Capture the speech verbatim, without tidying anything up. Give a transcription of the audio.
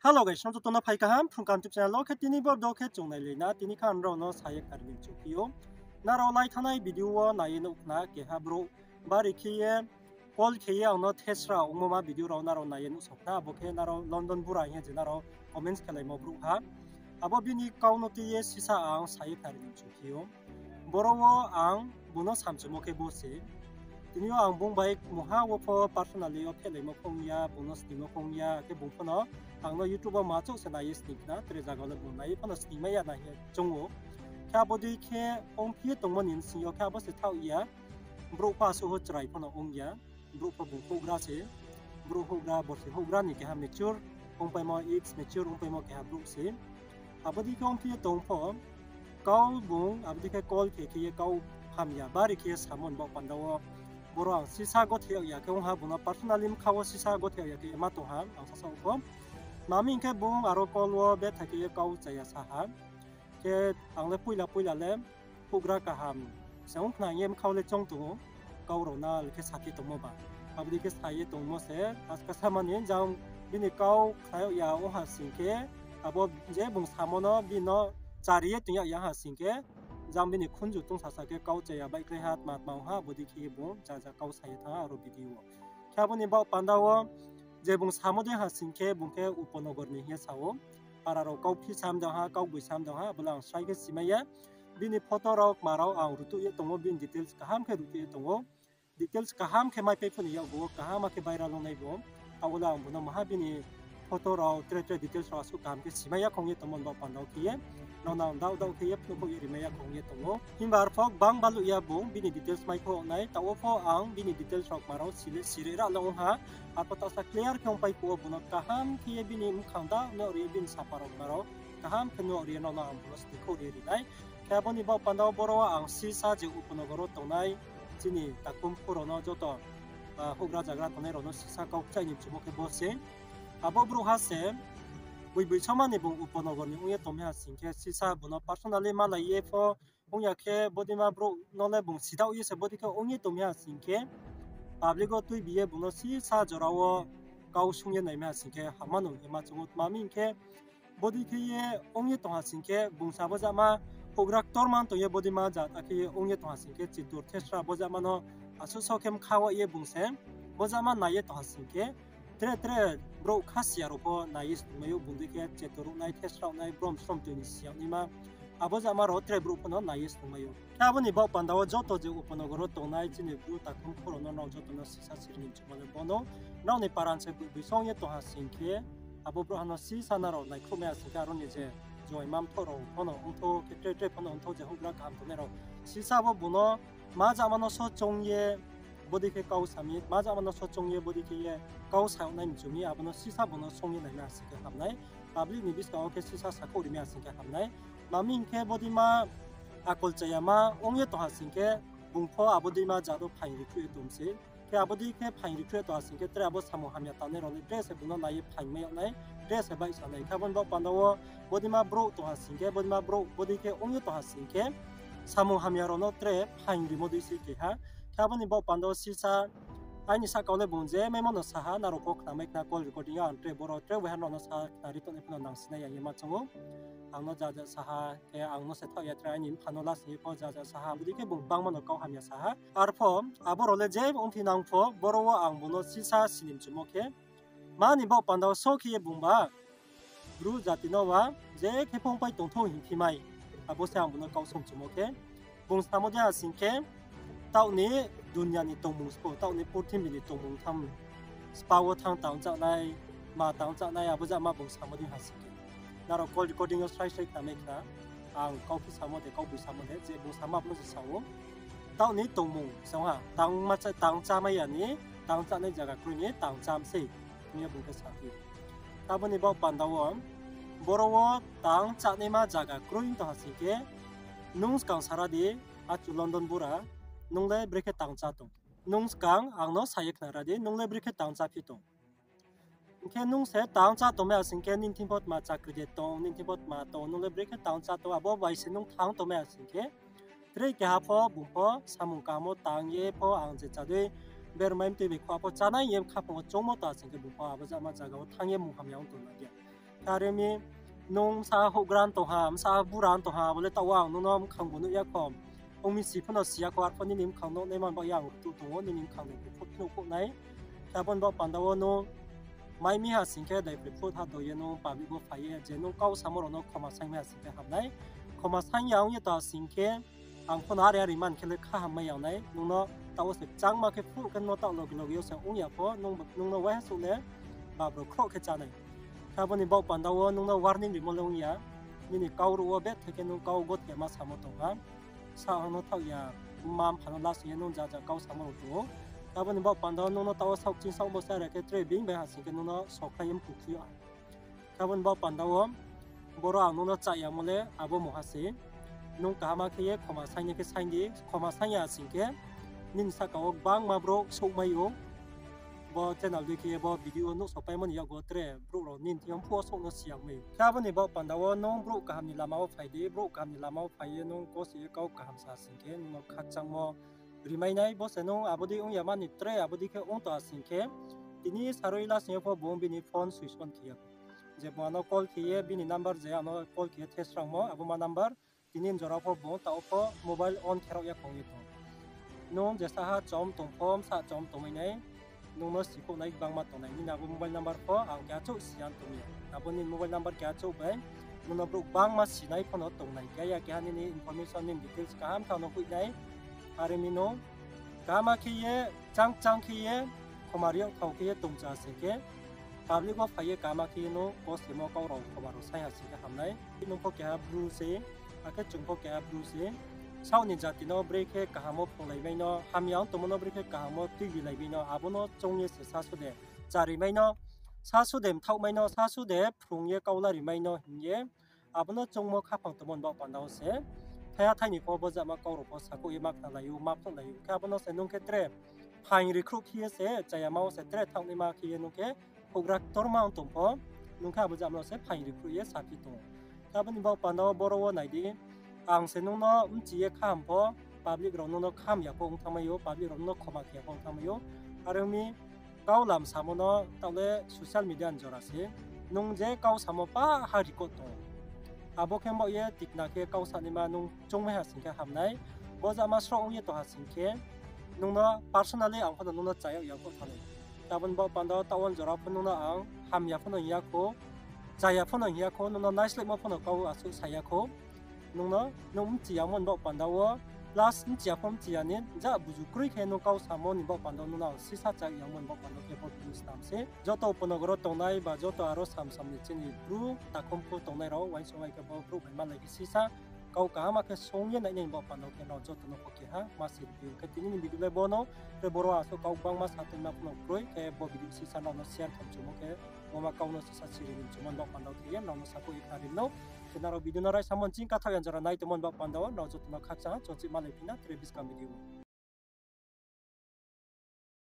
Hello guys, nrao joto no phai kaham Phrung Kaham YouTube channel wo. Khe tini bo video khe chung nailai na, tini khe ang nrao no sa ye khnari ni mchu phi ou. Nrao lai thanngnai video wo nai ye nuh khna, keha brouh bari khe ye call khe ye ang no thesra ongmo ma video rao nrao nai ye nuhsao khna, abo khe nrao London bura hing ye je nrao comments khelaimo brouhha. Abo bini kau no tui ye sisa ang sa ye khnari ni mchu phi ou. Boro wo ang bung no samchumo khe bo se. Tini yo ang bung bai mungha wo pho personally yo phehlaimo phung ya, bung no sningmo phung ya, khe bung pho no ang no YouTube wo ma chouh se nai ye sning khna, tre zaga le bung nai ye pho no sningmai ya na hing ye choung ou. Khe abo dei khe ongphi ye tongmo ni bsing yo khe abo se thaoh ya, brouh pho asuh ho chrai pho no ong ya, brouh pho bung houhgra se, brouh houhgra, borsi houhgra ni keha mature ongpaimo, age mature ongpaimo keha brouh se. Abo dei khe ongphi ye tong pho, kau bung abo dei khe call khe khe ye kau hamya bari khe ye samo ni baoh panda wo, boro ang sisa gothe yag ya khe ong ha, bung no personally bkha wo sisa gothe yag ya khe ma tong ha, ang sasa pho. Mami hing khe bung aro call wo bethai khe ye kau chaya sa ha. Khe ang le poila poila le houhgra kaham se ong khna hing ye bkha wo le choung tong ou, kau rao na le khe saphi tongmo ba. Abo dei khe sa ye tongmo se, aska sama ni jang bini kau khna yag ya ong ha sing khe, abo je bung samo no bini no chari ye toing yag ya ha sing khe, jang bini khunju tong sasa khe kau chaya baihkhlai ha, tma tma ong ha, abo dei khe ye bung ja ja kau sa ye thanng ha aro video wo. Khe abo ni baoh panda wo je bung samo dei ha sing khe, bung khe Upanagar ni hing ye sa ou. Para rao kau phi sam dang ha, kau boi sam dang ha, abo le ang srai khe simai ya. Bini photo rao, kma rao ang rutuh ye tong ou, bini details kaham khe rutuh ye tong ou. Details kaham khe maipai phuh ni yakgu wo kaham khe viral ongnai bo. Taoh wo le ang bung no maha bini photo rao, tre tre details rao asuh kaham khe simai ya khong ye tongmo ni baoh panda wo khe ye, nrao no ang daoh daoh khe ye phnuh khouh ye rimai ya khong ye tong ou. Himba arphuh gbang baluh ya bung bini details mai phuh nai, taoh wo pho ang bini details rao kma rao sile sire ra le ong ha. Arphuh taohsa clear khe ongpai phuh wo bung no kaham khe ye bini bkhang da nuh ri ye, bini sapa rao kma rao kaham khe nuh ri ye nrao no ang bung no sning khouh ri ye ri nai. Khe abo ni baoh panda wo boro wo ang sisa je Upanagar wo tongnai chini takhum khu rao no joto, houhgra zagra tongnai rao no sisa kau kchaih ni mchumo khe bo se. Abo brouhha se, boi boi sama ni bung Upanagar ni ong ye tongmi ha sing khe, sisa bung no personally malai ye pho ong ya khe, bodeima brouh no le bung sidaoh ye se bodei khe ong ye tongmi ha sing khe, public wo tuibi ye bung no sisa jora wo kau sung ye naimai ha sing khe hamma no hing ye ma choung ou. Tma mi hing khe, bodei khe ye ong ye tong ha sing khe, bung se abo jama houhgra ktorma tong ye bodeima jat akhe ye ong ye tong ha sing khe, chitur thesra bo jama no asuh so khe bkha wa ye bung se bo jama nai ye tong ha sing khe, tre tre brouh kha siya rao pho nai ye snungmai ou, bung dei khe cheto ruhnai, thesra ruhnai, brom srom tui ni siya naima, abo jama rao tre brouh pho no nai ye snungmai ou. Khe abo ni baoh panda wo joto je Upanagar wo tongnai chini Bru takhum khu rao no nrao joto no sisa siri ni mchumo le bo no, nrao ni paran se boi boi song ye tong ha sing khe, abo brouhha no sisa nrao naikhruhmai ha sing khe, aro ni je juaima mthoh rao pho no ongthou, khe tre tre pho no ongthou, je houhgra kaham tongnai rao, sisa bo bung no ma jama no so choung ye bodei khe kau sa mi, ma jama no so choung ye bodei khe ye kau sa yag nai mchu mi, abo no sisa bung no song ye naimai ha sing khe ham nai. Public ni buskang wo khe sisa sakhouh rimai ha sing khe ham nai. Tma mi hing khe, bodeima akol chayama ong ye tong ha sing khe, bung pho abo deima jat wo phaing rikhruh ye tong se. Khe abo dei khe phaing rikhruh ye tong ha sing khe, tre abo samung hamya tangnai rao le tre se bung no nai ye phaing mai yag nai, tre se baihsa nai. Khe abo ni baoh panda wo bodeima brouh tong ha sing khe, bodeima brouh bodei khe ong ye tong ha sing khe, samung hamya rao no tre phaing rimo dei se keha. Khe abo ni baoh panda wo sisa aini sahka wo le bung je maimo no sa ha, nrao pho khnamai khna call recording yo, ang tre boro tre waiha nrao no sa khnari tongnai pho no nang sinai ya ye ma choung ou. Ang no ja ja sa ha, khe ang no se thaoh ya tre aini mpha no lasing ye pho ja ja sa ha, abo dei khe bung gbangma no kau hamya sa ha. Arpho, abo rao le je ongphi nang pho, boro wo ang bung no sisa sini mchumo khe, ma ni baoh panda wo so khe ye bung ba, Bru jati no wa, je khe phongpai tongthou hing phi mai, abo se ang bung no kau song mchumo khe, bung samo dei ha sing khe, taoh ni dunia ni tongmung sbo, taoh ni purthimbi ni tongmung tham, spa wo thanng tang chánai, ma tang chánai, abo jama bung samo dei ha sing khe. Nrao call recording yo srai srai khnamai khna, ang kauphi samo de, kauboi samo de, je bung samo abo no se sa ou. Taoh ni tongmung, song ha, tang ma cha-, tang chámai ya ni, tang chánai zaga kroi ni, tang chám sei, hing ye bung khe sa phi. Abo ni baoh panda wo, boro wo tang chánaima zaga kroi tong ha sing khe, nung skang sara di, achu London bura, nung le brekhe tang chá tong. Nung skang ang no sa ye khnara di, nung le brekhe tang chá phi tong. Hing khe nung se tang chá tongmai ya sing khe, nini thing pho tma chakri de tong, nini thing pho tma tong, nung le brekhe tang chá tong, abo bai se nung thanng tongmai ya sing khe, tre keha pho bung pho samung kaham wo tang ye pho ang je chá dei, bermai mtoi bai khua pho chánai ye khaphang wo choungmo tong ha sing khe, bung pho abo jama zaga wo thanng ye mung hamya ong tong na ya. Khe are mi nung bsa houhgra tong ha, bsa bura tong ha, abo le taoh wo ang nung no mkhang bu nuh ya kho. Ong mi si pho no si ya kho, arphuh nini mkhang nuh naima baoh ye ang ruhtuh tong ou, nini mkhang de phut phnuh khouh nai. Khe abo ni baoh panda wo nung mai mi ha sing khe, daiphri phut ha do ye nung public wo phai ye, je nung kau samo rao no khoma saing mi ha sing khe ham nai. Khoma saing ya ong ye tong ha sing khe, ang pho no are are man khe le kha ham mai ya nai. Nung no taoh wo se kchangma khe phruh khe nung no taoh loge loge yo se ong ya pho, nung, nung no waiha souh le babro khroh khe chá nai. Khe abo ni baoh panda wo nung no warning rimo le ong ya. Nini kau ruh wo bethai khe nung kau gothema samo tong ha. Sa ang no thaoh ya, mma mpha no lasing ye nung ja ja kau samo rao tong ou. Khe abo ni baoh panda wo nung no taoh wo saoh ching saoh bo sa ra khe tre being bai ha sing khe nung no sokhlai ye mkhu khui yo. Khe abo ni baoh panda wo, boro ang nung no chá yamo le abo mungha se. Nung kaham khe ye khoma saing ni khe saing di, khoma saing ya sing khe, nini sahka wo gbangma brouh souhmai ou. Bo channel dei khe ye bo video wo nuhsao paimo ni yakgu tre brouh rao nini thing yo phuh wo souh no siyagmai ou. Khe abo ni baoh panda wo nung brouh kaham ni lama wo phai di, brouh kaham ni lama wo phai ye nung kose ye kau kaham sa sing khe, nung no khakchangmo rimai nai, bo se nung abo dei ong ya mani tre, abo dei khe ong tong ha sing khe, tini sarui lasing yo pho bung bini phone switch on khe ya. Je bung ano call khe ye, bini number je ano call khe ye thesrangmo, abo ma number, tini jora pho bung taoh pho mobile on khe rao ya khong ye tong. Nung je saha chom tong pho, bsa chom tongmai nai, nung no sikhouh nai gbangma tongnai. Nini abo mobile number pho ang keha chouh siyan tong mi. Abo nini mobile number keha chouh bai, nung no brouh gbangma sinai pho no tongnai. Keha ya keha nini information, nini details kaham thao no hoih nai. Are mi nung kaham khe ye, chang chang khe ye, khoma ri yag thao khe ye tong cha sing khe, public wo phai ye kaham khe ye nung kosemo kau rao khoma rao saing ha sing khe ham nai. Nung pho keha bru se, akhe chung pho keha bru se. Saoh ni jati no brekhe kaham wo phrunglai mai no, hamya ong tongmo no brekhe kaham wo tuibilai mai no, abo no choung ye se sasu de chari mai no, sasu de mthaoh mai no, sasu de phrung ye kau lari mai no hing ye, abo no choungmo khaphang tongmo ni baoh panda wo se, thaiha thai ni pho bo jama kau rao pho sakhouh ye ma khnalai ou, ma phnuhlai ou. Khe abo no se nung khe tre phaing ri khruh khe ye se, chayama wo se tre thaohnaima khe ye nung khe houhgra ktorma ong tong pho, nung khe abo jama no se phaing ri khruh ye saphi tong ou. Khe abo ni baoh panda wo boro wo nai di, ang se nung no bchi ye kham pho, public rao nung no kham ya pho ong thanngmai ou, public rao nung no khoma khe ya pho ong thanngmai ou. Are ong mi, kau lam samo no taoh le social media ni jora se. Nung je kau samo pa ha record tong ou. Abo khe baoh ye tikna khe kau sanaima nung choungmai ha sing khe ham nai. Bo jama sroh ong ye tong ha sing khe, nung no personally ang pho no nung no cha yag ya pho thanng nai. Abo ni baoh panda wo taoh wo jora pho nung no ang hamya pho no hing ya khou, chaya pho no hing ya khou, nung no naislehmo pho no kau asuh sa ya khou. Nung no, nung bchi yamo ni baoh panda wo, plus bchi ya pho bchi ya ni, ja buzu kroi khe nung kau samo ni baoh panda wo nung no ang sisa cha yamo ni baoh panda wo khe bo video snam se. Joto Upanagar wo tongnai ba joto aro sam sam ni chini bru takhum pho tongnai rao, uaingsouh bai khe bo brouh bai malai khe sisa kau kaham khe song ye nainai ni baoh panda wo khe nrao joto no pho keha ma se review khe tini ni video le bo no, tre boro asuh kau gbangma sa tongma pho no kroi khe bo video sisa nrao no share khe mchumo khe, bo ma kau no sisa siri ni mchumo ni baoh panda wo khe ye nrao no sakhouh ye khnari no. Khe nrao video no raisamo ni ching kathaoh ya jora nai tongmo ni baoh panda wo nrao joto no khakchang ha, chochih malai phi na tre buskang video.